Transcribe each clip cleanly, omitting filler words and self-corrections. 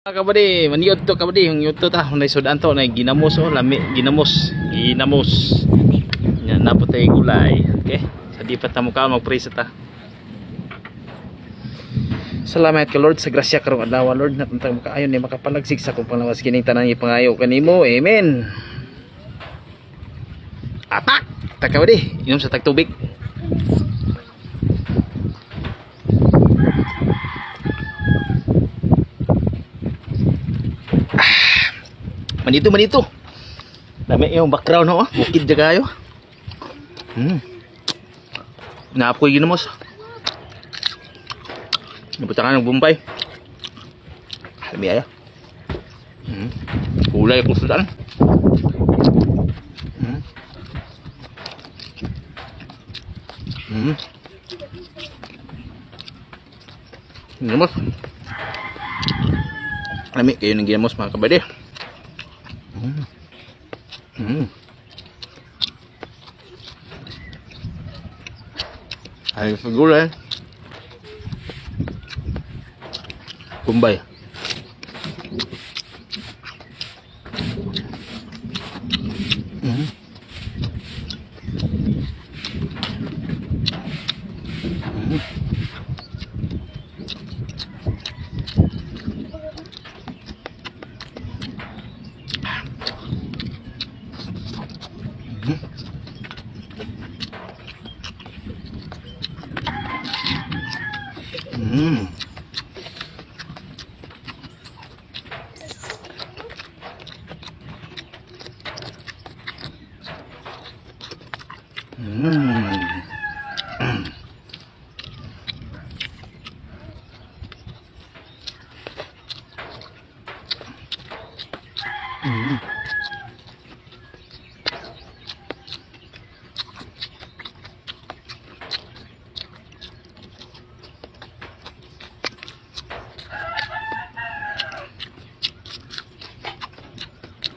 Kabady, maniod to kabady, yung yuto ta, nay sudan to, nay ginamos oh, lami, ginamos, ginamos. Nya napotay gulay. Okay? Sa di pa ta mo ka magprisa ta. Salamat ka Lord sa grasya karong adlaw, Lord, na tantang makaayon ni makapalagsik sa akong panglawas kining tanan ipangayo kanimo. Amen. Atak! Ta kabady, inom sa tagtubig. Manito, manito. Dami yung background ho. Bukid dyan kayo. Naapoy ginamos. Nabutangan ng Bombay. Alam ya. Kulay ko sudan. Ginamos. Lami kayo ng ginamos, mga kabady. Ay, sa gulay. Kumbay.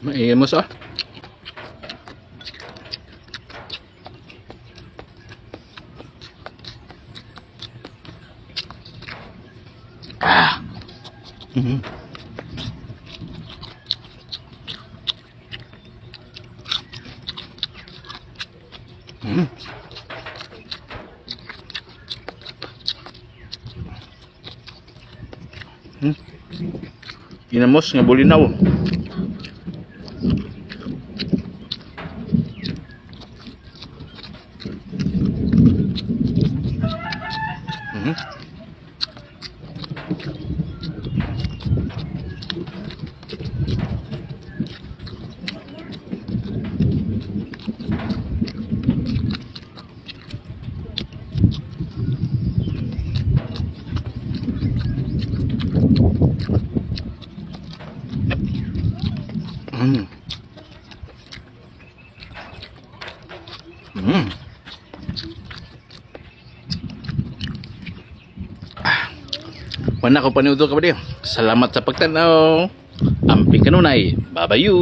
Maingay mo sa. Ah. Ginamos nga bulinaw. Ah. Wala ko paniudto ka ba? Salamat sa pagtanaw. Amping kanunay. Babayu.